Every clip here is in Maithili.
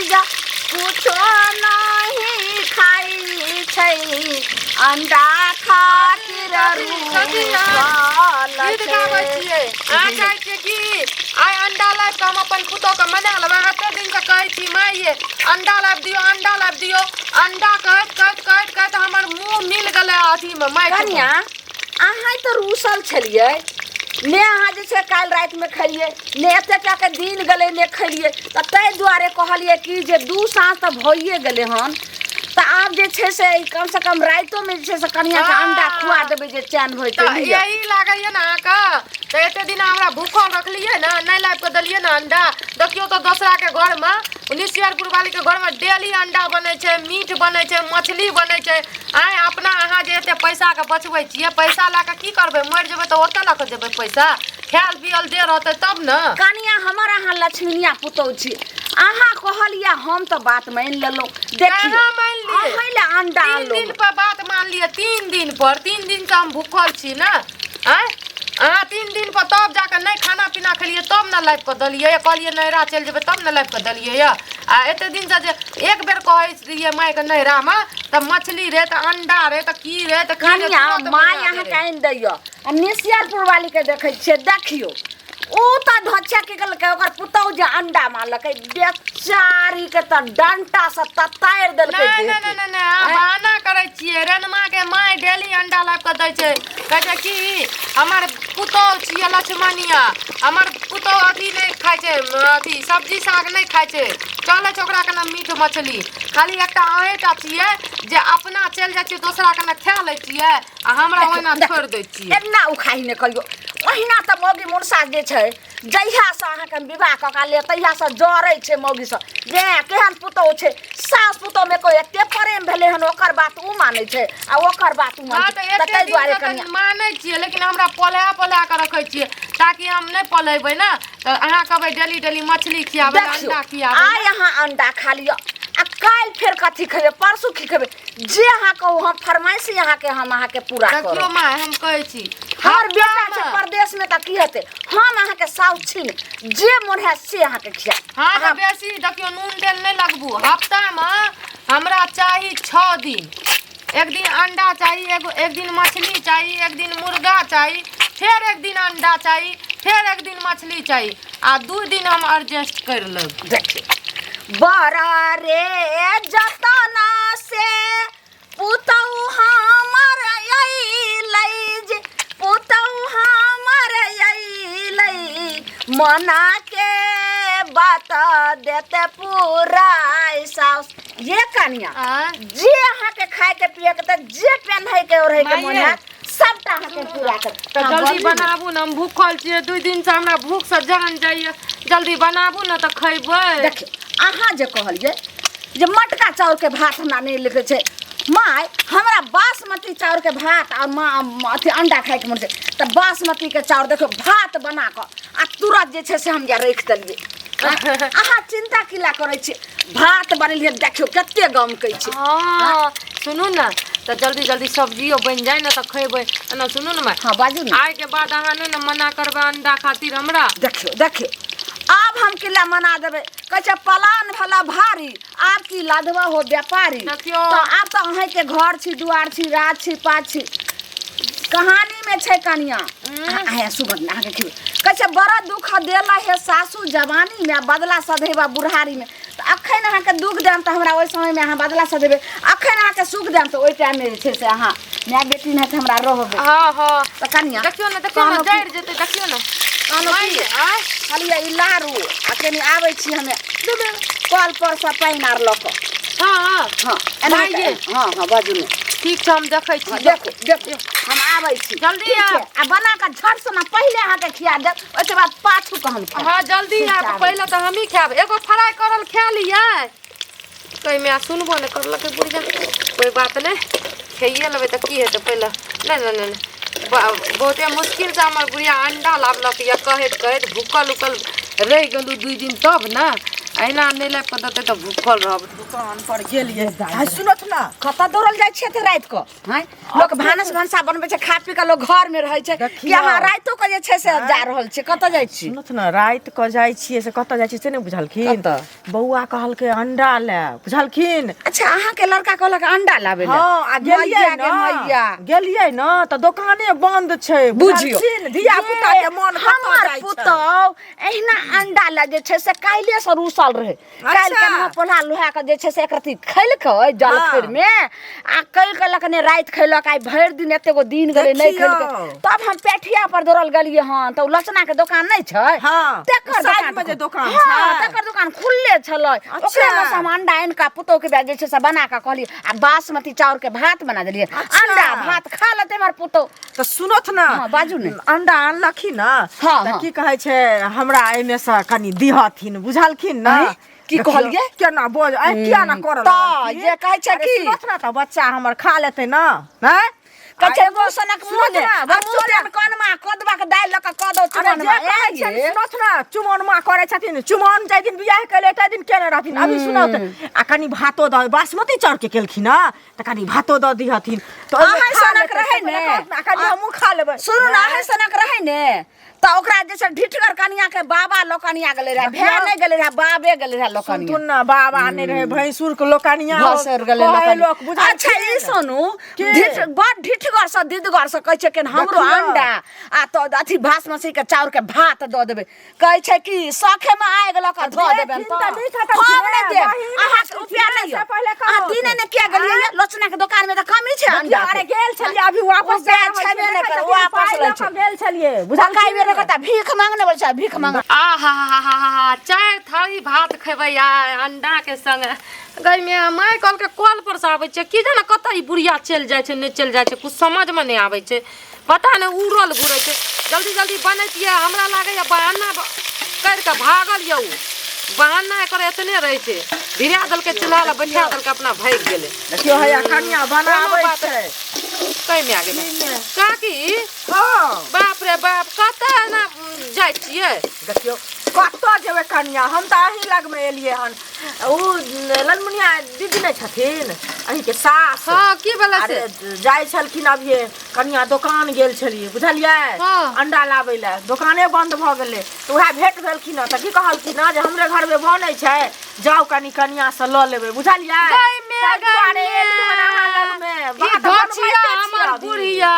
चीज कुछो नहीं खाइ छै अंडा खातिर कथी अहाँ रूसल गीत गाबै छै। छियै अहाँ चाहै छियै कि आइ अंडा लाबि कऽ हम अपन पुतोहके मना लेबै एते दिनसँ कहै छी माय ये अंडा लाबि दियौ अंडा लाबि दियौ अंडा कहैत कहैत कहैत कहैत हमर मुँह मिल गेलै अथीमे माटि कनिया अहाँ तऽ रूसल छलियै ने अहाँ जे छै काल्हि रातिमे खेलियै ने एते टाके दिन गेलै ने खेलियै तऽ ताहि दुआरे कहलियै कि जे दू साँझ तऽ भइए गेलै हन तऽ आब जे छै से कमसँ कम रातिोमे जे छै से कनियाके अंडा खुआ देबै जे चैन भऽ जेतै तऽ बुझलियै? यही लागैए ने अहाँके तऽ एते दिन हमरा भूखल रखलियै ने नहि लाबि कऽ देलियै ने अंडा देखियौ तऽ दोसराके घरमे निशियरपुर वालीके घरमे डेली अंडा बनै छै मीट बनै छै मछली बनै छै आँय अपना अहाँ जे एते पैसाके बचबै छियै पैसा लए कऽ की करबै मरि जेबै तऽ ओतऽ लऽ कऽ जेबै पैसा खायल पियल दे रहतै तब ने कनिया हमर अहाँ लक्ष्मीनिया पुतहु छी अहाँ कहलियै हम तऽ बात मानि लेलहुँ देखियौ कहाँ मानि लियै? अहीं लए अंडा तीन अनलहुँ दिन पर बात मान लिअ 3 दिन पर 3 दिन से हम भूखल छी ने आँय अहाँ 3 दिन पर तब जाके नहि खाना पीना खेलियै तब ने लाबि कऽ देलियै कहलियै नैहरा चलि जेबै तब ने लाबि कऽ देलियै यऽ आ एते दिनसँ जे एक बेर कहै रहियै मायके नैहरामे तऽ मछली रे तऽ अंडा रे तऽ की रे तऽ की रे कनिया तुरन्त माय बना अहाँके दै रहै। आनि दैया आ निशियरपुर वाली के देखै छियै देखियौ ओ तऽ धोछा की केलकै ओकर पुतहु जे अंडा मारलकै बेचारी के तऽ डंटा से ततारि देलकै नहि देह नहि के। नहि नहि नहि अहाँ बहाना करै छियै रेनमा के माय डेली अंडा लाबि कऽ दै छै कहै छै कि हमर पुतोहु छियै लक्ष्मणिया हमर पुतोहु अथी नहि खाइ छै अथी सब्जी साग नहि खाइ छै चलै छै ओकरा कने मीट मछली खाली एकटा अहेँटा छियै जे अपना चलि जाइ छियै दोसरा कने खा लै छियै आ हमरा ओहिना छोड़ि दै छियै एना उखाही नहि करियौ ओहिना तऽ मौगी मुनसा जे छै जहियासँ अहाँके हम विवाह कऽ कऽ ले तहियासँ जरै छै मौगीसँ जे केहन पुतोहु छै सास पुतोहुमे कोइ एते प्रेम भेलै हन ओकर बात ओ मानै छै आ ओकर बात ओ हँ मानै तऽ छै एते तऽ ताहि दुआरे दिनसँ तऽ कनिया मानै छियै लेकिन हमरा पलहा पलहा कऽ रखै छियै ताकि हम नहि पलेबै ने तऽ अहाँ कहबै डेली डेली मछली खियाबै लए, देखियौ अंडा खियाबै आइ अहाँ अंडा खा लिअ आ काल्हि फेर कथी खेबै परसू की खेबै जे अहाँ कहू हम फरमाइशी अहाँके हम अहाँके पूरा देखियौ करब माय हम कहै छी हमर बेटा छै हफ्तामे- परदेश में तऽ की हेतै हम अहाँके साउस छी ने जे मोन हैत से अहाँके खियाब हँ तऽ बेसी देखियौ नून तेल नहि लगबू हफ्तामे हमरा चाही 6 दिन एक दिन अंडा चाही एगो एक दिन मछली चाही एक दिन मुर्गा चाही फेर एक दिन अंडा चाही फेर एक दिन मछली चाही आ 2 दिन हम एडजस्ट करि लेब। देखियौ बड़ा रे जतना से पुतहु हमर अइलै जे पुतहु हमर अइलै मना के बात देते पूरा साउस ये कनिया आँय? जे अहाँके खायके पियके तऽ जे पेन्हैके ओढ़ैके मोन माइये। हैत सबटा अहाँके पूरा कर तऽ हाँ, जल्दी बोलू ने। बनाबू ने हम भूखल छियै 2 दिनसँ हमरा भूखसँ जान जाइए जल्दी बनाबू ने तऽ खैबै। देखियौ अहाँ जे कहलियै जे मोटका चाउरके भात हमरा नहि लिखै छै माय हमरा बासमती चाउरके भात आ मा अथी अंडा खायके मन छै तऽ बासमतीके चाउर देखियौ भात बना कऽ आ तुरंत जे छै से हम जा राखि देलियै अहाँ चिन्ता की ला करै छियै भात बनेलियै देखियौ कते गमकै छै। हँ सुनू ने तऽ जल्दी जल्दी सब्जियो बनि जाय ने तऽ खैबै एना सुनू ने माय। हँ बाजू ने। आइके बाद अहाँ नहि ने मना करबै अंडा खातिर हमरा? देखियौ देखियौ आब हम किला मना देबै कहै छै पलान भला भारी आब की लाधवा हो व्यापारी। देखियौ। तऽ आब तऽ अहींके घर छी दुआर छी राज छी पात छी कहानी में छै कनिया अहें सुगंध अहाँके खिबै कहै छै बड़ा दुख देला हे सासू जवानी में आ बदला सधेबा बुढ़ारी में तऽ अखन अहाँके दुख देम तऽ हमरा ओहि समयमे अहाँ बदला सधेबै अखन अहाँके सुख देम तऽ ओहि टाइममे जे छै से अहाँ माय बेटी नहि हमरा रहबै। हँ। तऽ कनिया देखियौ ने देखियौ ने कहलहुँ जरि जेतै देखियौ ने। कहलहुँ की आँय? कहलियै ई लारू आ कनि आबै छी हमे कल पर से पानि आर लऽ कऽ। हँ। हँ एना माइये। हँ हँ बाजू ने। ठीक छै हम देखै छी। हँ, देखू देखू हम आबै छी। जल्दी ठीक छै आब। आ बना कऽ झट से ने पहिले अहाँके खिया देब ओहिके बाद पाछू कऽ हम खायब। हँ जल्दी ठीक छै, आयब। आबै पहिले तऽ हमही खायब एगो फ्राइ करल खा लियै कहिमे आ सुनबो नहि करलकै बुढ़िया कोइ बात नहि खाइए लेबै तऽ की हेतै पहिले नहि नहि नहि नहि बहुते मुश्किलसँ हमर बुढ़िया अंडा लाबलक यऽ कहैत कहैत भूखल उखल रहि गेलहुँ 2 दिन तब ने अहिना नहि लाबि कऽ देतै तऽ भूखल रहब। दुकान पर गेलियै आ सुनत ना। कतऽ दौड़ल जाइ छियै एते राति कऽ? हैं, लोक भानस भनसा बनबै छै, खा पी कऽ लोक घर में रहै छै कि देखियौ। अहाँ रातिो कऽ जे छै से जा रहल छियै? कतऽ जाइ छी? सुनत ना, राति कऽ जाइ छियै से कतऽ जाइ छियै से नहि बुझलखिन? कतऽ? बौआ कहलकै अंडा ले, बुझलखिन? अच्छा, अहाँके लड़का कहलक अंडा लाबै लए? हँ, आ गेलियै मैया के ने, मैया, गेलियै ने तऽ दोकाने बंद छै। बुझियौ बुझलखिन? धिया पुता के मन कतऽ हमर जाइ छै? पुतहु एहिना अंडा लए जे छै से काल्हिए से रूसल रहै। काल्हि केना पोल्हा लोहा के जे छै से एक रत्ती खेलकै जलखैर में, आ काल्हि कहलक ने राति खेलक, आइ भरि दिन एते गो दिन गेलै नहि देखियौ। खेलकै। तब हम पेठिया पर दौड़ल गेलियै हन तऽ ओ लचना के दोकान नहि छै? हँ, तेकर साइड में जे दोकान हँ, छै। तेकर दोकान खुलले छलै। ओकरे में से हम अंडा आनि कऽ पुतहु के जे छै से बना कऽ कहलियै आ बासमती चाउर के भात बना देलियै। अंडा भात खा लेतै हमर पुतहु। तऽ सुनत ना। हँ, बाजू ने। अंडा अनलखिन ने हँ, तऽ हँ। की कहै छै, हमरा एहिमे से कनि दिहथिन, बुझलखिन ने? आँय? की देखियौ, कहलियै? केना बोज आँय किया ना करऽ तऽ लगलखिन? जे कहै छै अरे की? सुनत ना, तऽ बच्चा हमर खा लेतै ने? आँय? कहै छै आ एगो मुँह सनक मुँह सुनत ने ना, आ बच्चो मुँह ने- देन कनमा कदवा के दालि लऽ कऽ कऽ दौ अरे जे चुमनमा। कहै ए छै ये। सुनत ना, चुमन माँ करै छथिन, चुमन जाहि दिन बियाह केले ताहि दिन केने रहथिन। अभी सुनत आ कनि भातो दऽ, बासमती चाउर के केलखिन हँ तऽ कनि भातो दऽ दिहथिन तऽ ओहिमे अहाँ खा सनक लेतै, रहै से पहिले ने। कहत ने, आ कनि हमहूँ खा लेबै। सुनू ने, अहाँ सनक रहै ने तऽ ओकरा जे छै ढिठगर कनिया के बाबा लोकनिया गेलै रहै, भाय नहि गेलै रहै, बाबे गेलै रहै लोकनिया। सुनथुन ने, बाबा नहि रहै, भैंसुर के लोकनिया भसुर गेलै कहै लोकनिया। लोक बुझलखिन? अच्छा ई सुनू, की? ढिठ बड़ ढिठगर से दिदगर से कहै छै कि हमरो देखियौ। अंडा आ तऽ अथी बासमती के चाउर के भात दऽ देबै। कहै छै कि सखे में आगि लऽ कऽ धऽ देबै। देथिन तऽ नीक हेतनि। हम नहि देब बहिन अहाँके हेतथिन रुपया ने, नहि से यऽ। पहिले अहाँ कहत। दिने ने किया गेलियै ये? लोचना के दोकान में तऽ कमी छै अंडा अरे गेल छलियै, अभी वापस जा रुपया रहल छेबे छियै, नहि देखै करे, छथिन, वापस पाइ लै लऽ छै। कऽ गेल छलियै, पकाइ बेर बुझलखिन? करता भीख मांगने बोल छै, भीख मांग। आ हा हा हा हा हा, 4 थारी भात खेबै आइ अंडा के संग। गई में माय कहलकै कल पर से आबै छै, की जाने कतऽ ई बुढ़िया चलि जाइ छै, नहि चलि जाइ छै, कुछ समझमे नहि आबै छै, पता नहि उड़ल घुरै छै। जल्दी जल्दी बनैतियै, हमरा लागैए बहाना करि कऽ भागल यऽ ओ। बहाना एकर एतने रहै छै। भिड़ा देलकै चूल्हा लग, बैठा देलकै, अपना भागि गेलै। देखियौ, हैया कनिया बनाबै कोनो बात छै। कै में आ गेलै काकी? हँ। बाप रे बाप, कतऽ एना जाइ छियै? देखियौ, कतऽ जेबै कनिया, हम तऽ अहीं लगमे एलियै हन। उ ललमुनिया दीदी नहि छथिन अहींके सास? हँ, की भेलै से? अरे जाइ छलखिन अभिये कनिया, दोकान गेल छलियै, बुझलियै? हँ। अंडा लाबै लए, दोकाने बंद भऽ गेलै तऽ उएह भेंट भेलखिन हँ तऽ की कहलखिन हँ जे हमरे घरमे बनै छै, जाउ कनि कनिया से लऽ लेबै, बुझलियै? गै मे, ताहि गै दुआरे मे। एलियै हन अहाँ लगमे। ई बात धोछिया बनबैते छियै हमर अभी। बुढ़िया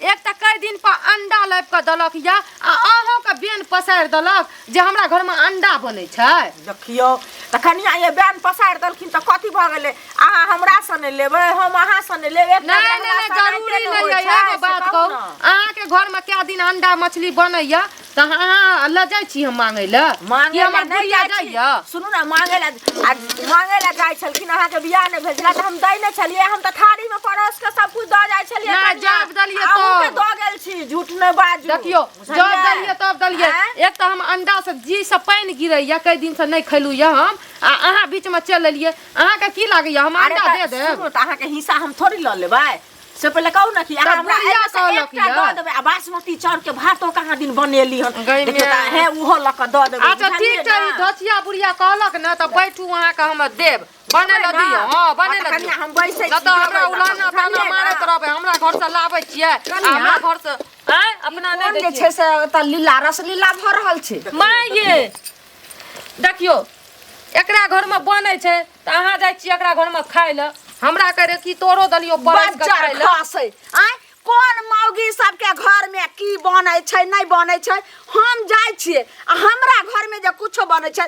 एक तऽ कई दिन पर अंडा लाबि कऽ देलक या आ अहूँके बेन पसारि देलक जे हमरा घरमे अंडा बनै छै। देखियौ तऽ कनिया, ये बैन पसारि देलखिन तऽ कथी भऽ गेलै? अहाँ हमरासँ नहि लेबै, हम अहाँसँ नहि लेबै, एकटा नहि नहि नहि रहलासँ जरूरी एनाहिते ने नहि होइ यऽ। छै, एगो से बात कहू कहू, ने। अहाँके घरमे कए दिन अंडा मछली बनैया तऽ अहाँ लऽ जाइ छी हम मांगै लए? मांगे की हमर लए नहि बुढ़िया जाइ छी। जाइया? सुनू ने, मांगे लए आ मांगे लए जाइ छलखिन, अहाँके बियाह नहि भेल छलै तऽ हम दै नहि छलियै? हम तऽ थारीमे परसि कऽ सब कुछ दऽ जाइ छलियै नहि, कनिया। जब देलियै अहूँके तब। दऽ गेल छी, झूठ नहि बाजू। देखियौ, जब बुझलियै? देलियै तब देलियै। आँय? एक तऽ हम अंडा से जी से पानि गिरैया, कई दिन से नहि खैलू या हम, आ अहाँ बीचमे चलि एलियै। अहाँके की लागैया, हम अरे अंडा तऽ दे देब? सुनू तऽ, अहाँके हिस्सा हम थोड़ी लऽ लेबै, से पहिले कहू ने कि अहाँ तऽ हमरा बुढ़िया एहिमे से कहलक एकटा यऽ। दऽ देबै आ बासमती चाउर के भातो कहाँ दिन बनेली हन, गै देखियौ माय। तऽ हे उहो लऽ कऽ दऽ देबै। अच्छा ठीक बुझलियै छै, ई ने? धोछिया बुढ़िया कहलक ने तऽ बैठू, अहाँके हम देब, बनै लए देबै दियौ। ने? हँ, बनै हँ, लए तऽ दियौ। कनिया हम बैसै नहि छी, तऽ हमरा देबै उलाना तऽ, ताना बुझलियै मारैत ने? रहबै, हमरा घरसँ लाबै छियै आ कनिया? हमरा घरसँ आँय अपना नहि कोन दै जे छियै। छै से ओतऽ लीला रसलीला भऽ रहल छै? माय ये, देखियौ, एकरा घरमे बनै छै तऽ अहाँ जाइ छियै एकरा घरमे खाय लए, हमरा कहै रहै कि तोरो देलियौ परसि कऽ बज्जर खाय लए। खसै आँय, कोन मौगी सबके घरमे की बनै छै नहि बनै छै, हम जाइ छियै आ हमरा घरमे जे कुछो बनै छै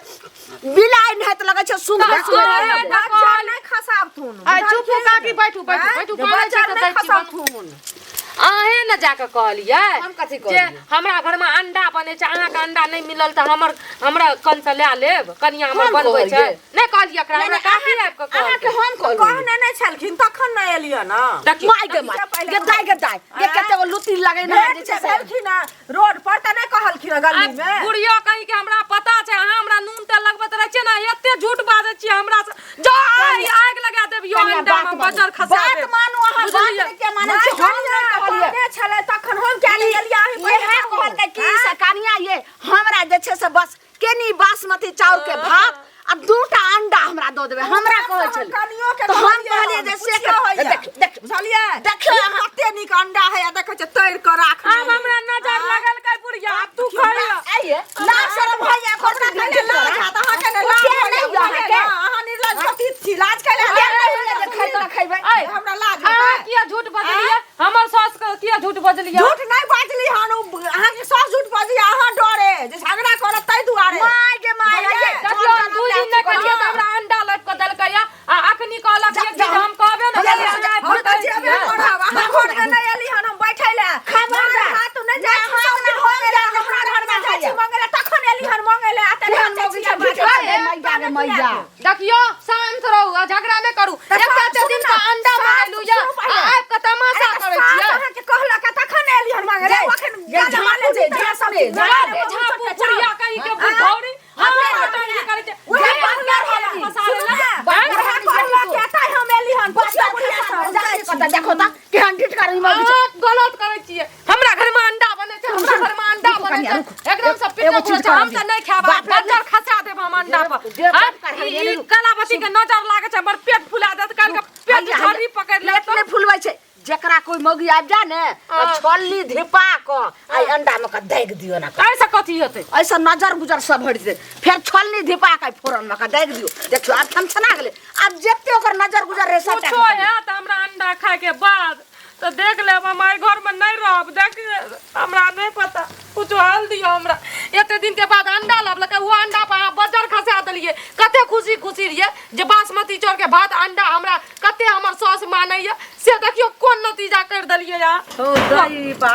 बिलाइ नहाइत लगै छै सुंघ। तऽ सुंघ। अहाँ तऽ बज्जर कहल- नहि खसाबथुन। आइ चुप हो काकी, बैठू बैठू आँय? बैठू। जे बनै छै बज्जर तऽ नहि दै छी बनू। खसाबथुन। अहें ने जाकऽ कहलियै हम कथी जे कहलियै? हमरा घरमे अंडा बनै छै, अहाँके अंडा नहि मिलल तऽ हमर हमरा कनसँ लए लेब, कनिया हमर हम बनबै छै। कहलियै? नहि कहलियै एकरा, नहि, हमरा नहि, काकी आबि कऽ अहाँके कहलकै। हम कहलियै? कहने नहि छलखिन तखन नहि एलियै ने। देखियौ माय गे माय से पहिले गे दाय गे दाय गे, आँय? कते गो लुत्ती लगेने है भेंट जे जे छै से। भेलखिन हँ रोड पर तऽ नहि कहलखिन हँ गली मे? बुढ़िया कहीं के हमरा पता छै, अहाँ हमरा नून तेल लगबैत रहै छियै ने, एते झूठ बाजै छियै हमरा से। जा आइ आगि लगा देबियो कनिया, अंडा बात मे मानू। बजर खसा बात देब। मानू, अहाँ बात बुझलियै? नहि किया मानै नहि छी? हम नहि कनिया, कहलियै। कहने छलै तखन हम किया नहि गेलियै? अहीं पहिले इएह कहू। कहलकै कि से कनिया ये, हमरा जे छै से बस केनी बासमती चाउर के भात आ दूटा अंडा हमरा दऽ देबै हमरा कहै छलै। कनियो के तऽ हम कहलियै जे से पुछियो होइया। देख देख बुझलियै? देखियौ ई अहाँ- कते नीक अंडा है आ देखै छै तैर के राख। आब हमरा नजर लगल कै बुढ़िया, आब तू खइया। आइये लाज शरम होइया हमरा एखन? कने लाज हैत, अहाँ कने लाज किया होइया, नहि बुझलियै अहाँके? ने? अहाँ निर्लज पतित छी, लाज कैला किया नहि होइया जे खरीद कऽ खैबै? ऐ, हमरा लाज अहाँ हेतै? किया झूठ बजलियै? हमर सास के किया झूठ बजलियै? झूठ नहि बाजली हन उ, अहाँके सास झूठ बाजली, अहाँ डरे जे झगड़ा करत ताहि दुआरे। माय गे my, बुझलियै? आइये। देखियौ, हम 2 दिन नहि खेलियै तऽ हमरा अंडा लाबि कऽ देलकै या आ अखनी कहलक जा, ये कि जा। हम कहबे ने जा, करियै, जा, जा, हम तऽ जेबे करब, अहाँ घरमे नहि एली हन हम बैठै लए। खबरदार। हाथ नहि जाइ छी सब दिन हो गेलै, हमरा घरमे जाइ छी मंगै लए, तखन एली हन मंगै लए, आ केहन तखन मौगी छै, भीख मांगे, मैया गे मैया। देखियौ, शांत रहू आ झगड़ा नहि करू। तऽ एकटा शांत तऽ दिन सुनू का ने, अंडा शांत मांगलू या सुनू पहिले। आ आबि कऽ तमाशा अरे करै सास छियै। अहाँके कहलक आ तखन एली हन मंगै लए, जय, अखन जय, गाना झाँपू माले दे, जे झाँपू दे, सब जा दे झापू बुढ़िया कहीं के बुढ़ौरी अपने हमरा बेटा ई करै छै। उएह जे कहलक कहलक हन, पसारे सुनू लए। ने, आँय? उएह कहलक आ तैं हम एली हन, पुछियौ बुढ़िया सँ, हम जाइ छी। कतऽ देखो तऽ केहन ढिठका रही मौगी छै। अहाँ गलत करै छियै। हमरा घर में अंडा बनै छै, हमरा घर में अंडा रुकू बनै कनिया, छै रुकू। एकदम से एगो पिटल चीज छै। हम करब। तऽ नहि खायब, बाप रे, बज्जर खसा देब हम अंडा पर। जे बात आँय? करबै, ई रुकू। कलावती के नजर लागै छै, हमर पेट फुला देत काल्हि के, पेट हैया, झर्री हैया। पकड़ि लेत। पेट नहि फुलबै छै। जेकरा कोई मौगी आबि जाए ने तऽ हाँ। छल्ली धिपा कऽ आ अंडा में कऽ दागि दियौ ना। एहिसँ कथी हेतै? ऐसा नजर गुजर सब हटि जेतै। फेर छलनी धिपा कऽ फोरन में कऽ दागि दियौ। देखियौ, आब छनछना गेलै, आब जते ओकर नजर गुजर रहै सबटा कुछो हैत हमरा अंडा खायके बाद तऽ देख लेब, हम एहि घरमे नहि रहब। देख, हमरा नहि पता, कुछो हल दियौ हमरा। एते दिन के बाद अंडा लाबलकै, ओ अंडा पर अहाँ बजर खसा देलियै। कते खुशी खुशी रहियै जे बासमती चाउर के भात अंडा हमरा कते हमर सास मानैया, से देखियौ कोन नतीजा करि देलियै अहाँ। हो दैबा।